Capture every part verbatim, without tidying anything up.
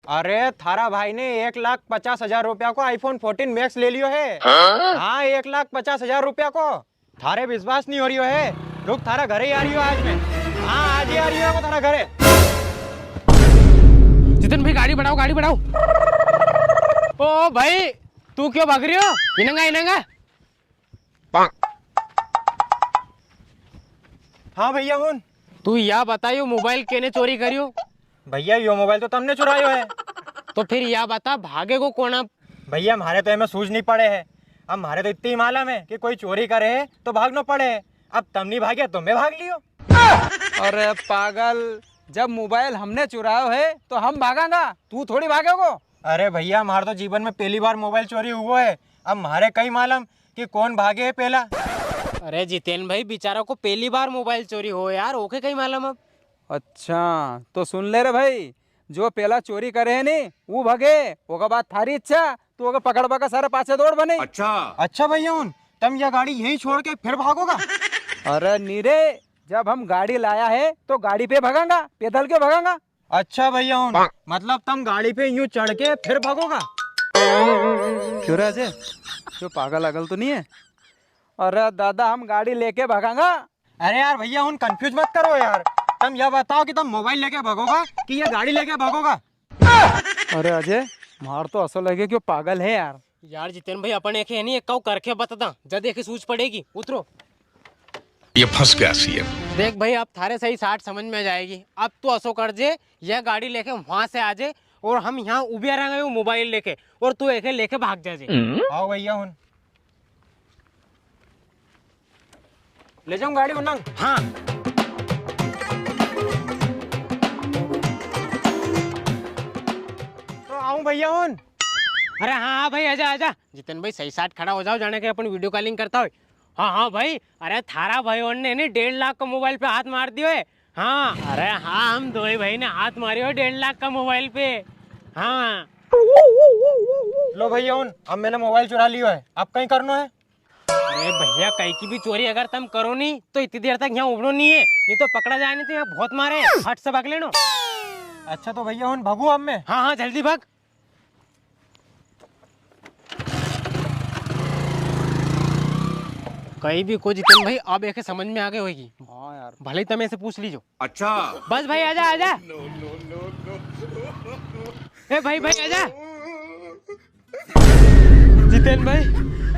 अरे, थारा भाई ने एक लाख पचास हजार रुपया को iPhone fourteen Max ले लियो है। हाँ? हाँ, एक लाख पचास हजार रुपया को। थारे विश्वास नी हो रियो है। रुक, थारा घरे ही आ रियो आज मैं। हाँ, आज ही आ रियो है वो थारा घरे। जितेन भाई, गाड़ी बढ़ाओ, गाड़ी बढ़ाओ। ओ भाई, तू क्यों भाग रियो? इनंगा, इनंगा। हाँ भैया हुन। तू या बता, यो मोबाइल केने चोरी करियो? भैया, यो मोबाइल तो तमने चुरायो है। तो फिर या बता, भागेगो कोण अब? भैया, म्हारे तो एमे सूझ नी पड़े है। अब म्हारे तो इतनी ही मालूम है कि कोई चोरी करे है तो भागनो पड़े है। अब तम नी भागे तो मैं भाग लियो। अरे पागल, जब मोबाइल हमने चुरायो है तो हम भागांगा, तू थोड़ी भागेगो। अरे भैया, म्हारे तो जीवन में पहली बार मोबाइल चोरी हुओ है। अब म्हारे कई मालूम कि कौन भागे है पहला। अरे जितेन भाई, बेचारा को पहली बार मोबाइल चोरी हो यार, ओके कई मालूम अब। अच्छा, तो सुन ले रे भाई, जो पहला चोरी करे है नी, वो भागे, ओका बाद थारी इच्छा, तू ओके पकड़वा का सारे पाछे दौड़ बने। अच्छा। अच्छा भैया हुन, तम या गाड़ी यहीं छोड़ के फिर भागोगा? अरे नी रे, जब हम गाड़ी लाया है तो गाड़ी पे भागांगा, पैदल क्यों भागांगा? अच्छा भैया हुन, मतलब तम गाड़ी पे यूं चढ़ के फिर भागोगा? क्यों रे अजय, क्यों पागल अगल तो नी है? अरे दादा, हम गाड़ी लेके भागांगा। अरे यार भैया हुन, confuse मत करो यार, तम या बताओ कि तम मोबाइल लेके भागोगा कि या गाड़ी लेके भागोगा? अरे अजय, म्हारे तो असो लगे कि यो पागल है यार। यार जितेन भाई, अपन एके है नी, एक काऊ करके बता दा, जद एके सूझ पड़ेगी। उतरो। ये फंस गया सीएम। देख भाई, अब थारे सही साठ समझ में आ जाएगी। अब तू असो कर जे, या गाड़ी लेके वहां से आ जे और हम यहाँ उबिया रहांगा यो मोबाइल लेके, और तू एके लेके भाग जा जे। आओ भैया हुन। ले जाऊं गाड़ी उन्नंग? हाँ। तो आऊं भैया हुन? अरे हाँ, हाँ भाई, आजा, आजा। जितेन भाई, सही साट खड़ा हो जाओ, जाने के अपन video calling करता हो। हाँ, हाँ भाई, अरे थारा भाई होन ने नी डेढ़ लाख का मोबाइल पे हाथ मार दियो है। हाँ, अरे हाँ, हम दोई भाई ने हाथ मारियो है डेढ़ लाख का मोबाइल पे। हाँ। लो भैया हुन, अब मैंने मोबाइल चुरा लियो है, अब कई करनो है? अरे भैया, कई की भी चोरी अगर तम करो नी, तो इतनी देर तक यहाँ उबनो नी है, नी तो पकड़ा जाए, नी तो यहाँ बहुत मारे। हट से भाग लेनो। अच्छा तो भैया हुन, भागू अब मैं? हाँ, हाँ, जल्दी भाग। कई भी को जितेन भाई, अब एके समझ में आ गई होगी। हाँ यार। भले ही तमे से पूछ लीजो। अच्छा। बस भाई, आजा, आजा। ए भाई, भाई, आजा। जितेन भाई,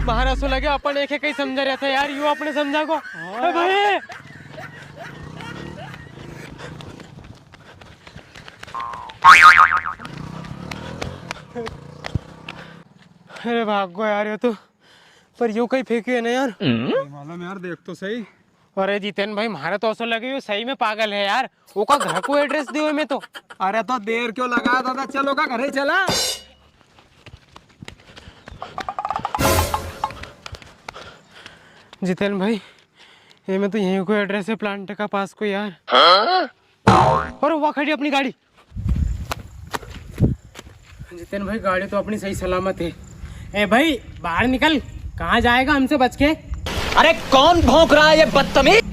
म्हारा असो लगे अपन एके कई समझा रहा था यार, यो अपने समझा को। हाँ ए यार। भाई। अरे भाग गो यार, यो तो, पर यो कई फेंक्यो है ना यार। मालूम यार, देख तो सही। अरे जितेन भाई, म्हारे तो असो लगे यो सही में पागल है यार, ओका घर को address दियो मैं तो। अरे तो देर क्यों लगा दादा, चलो का घरे चला। जितेन भाई, ये में तो यहीं को address है, plant का पास को यार। हाँ? अरे वाह, खड़ी अपनी गाड़ी। जितेन भाई, गाड़ी तो अपनी सही सलामत है। ए भाई, बाहर निकल, कहाँ जाएगा हमसे बच के? अरे कौन भौंक रहा है ये बदतमीज?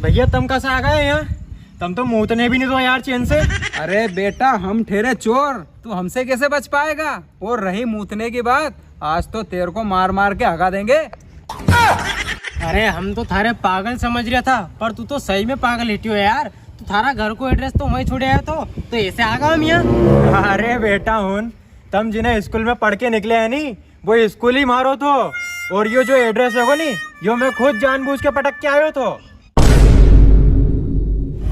भैया, तम कसा आ गए यहाँ? तम तो मूतने भी नी दो यार चैन से। अरे बेटा, हम ठहरे चोर, तू हमसे कैसे बच पाएगा? और रही मूतने की बात, आज तो तेरे को मार मार के हगा देंगे। अरे हम तो थारे पागल समझ रहा था, पर तू तो सही में पागल हिटियो है यार। तू थारा घर को address तो वहीं छोड़े आया तो, तो ऐसे आ गया हम यहाँ। अरे बेटा हुन, तम जिन्हें स्कूल में पढ़ के निकले हैं नी, वो स्कूल ही मारो थो। और यो जो address है को नी, यो मैं खुद जानबूझ के पटक के आयो थो।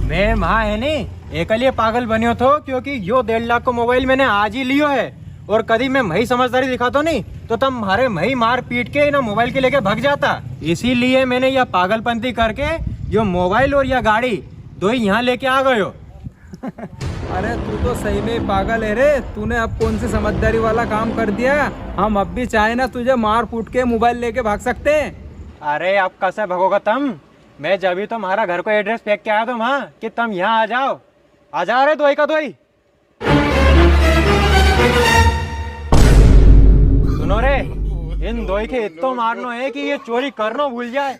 मैं माँ है नी, एकलिए पागल बन्यो थो, क्योंकि यो डेढ़ लाख को मोबाइल मैंने आज ही लियो है। और कदी मैं मही समझदारी दिखातो नी, तो तम म्हारे मही मार पीट के इना मोबाइल के लेके भाग जाता। इसीलिए मैंने या पागलपंती करके यो मोबाइल और या गाड़ी दो ही यहाँ लेके आ गयो। अरे तू तो सही में ही पागल है रे, तूने अब कौन सी समझदारी वाला काम कर दिया। हम अब भी चाहे ना तुझे मार कूट के मोबाइल लेके भाग सकते हैं। अरे अब कसे भगोगा तम? मैं जब ही तो म्हारा घर को address फेंक के आया था वहाँ कि तम यहाँ आ जाओ। आ जा रे दोई का दोई। सुनो रे, इन दोई के इत्तो मारनो है कि ये चोरी करनो भूल जाए।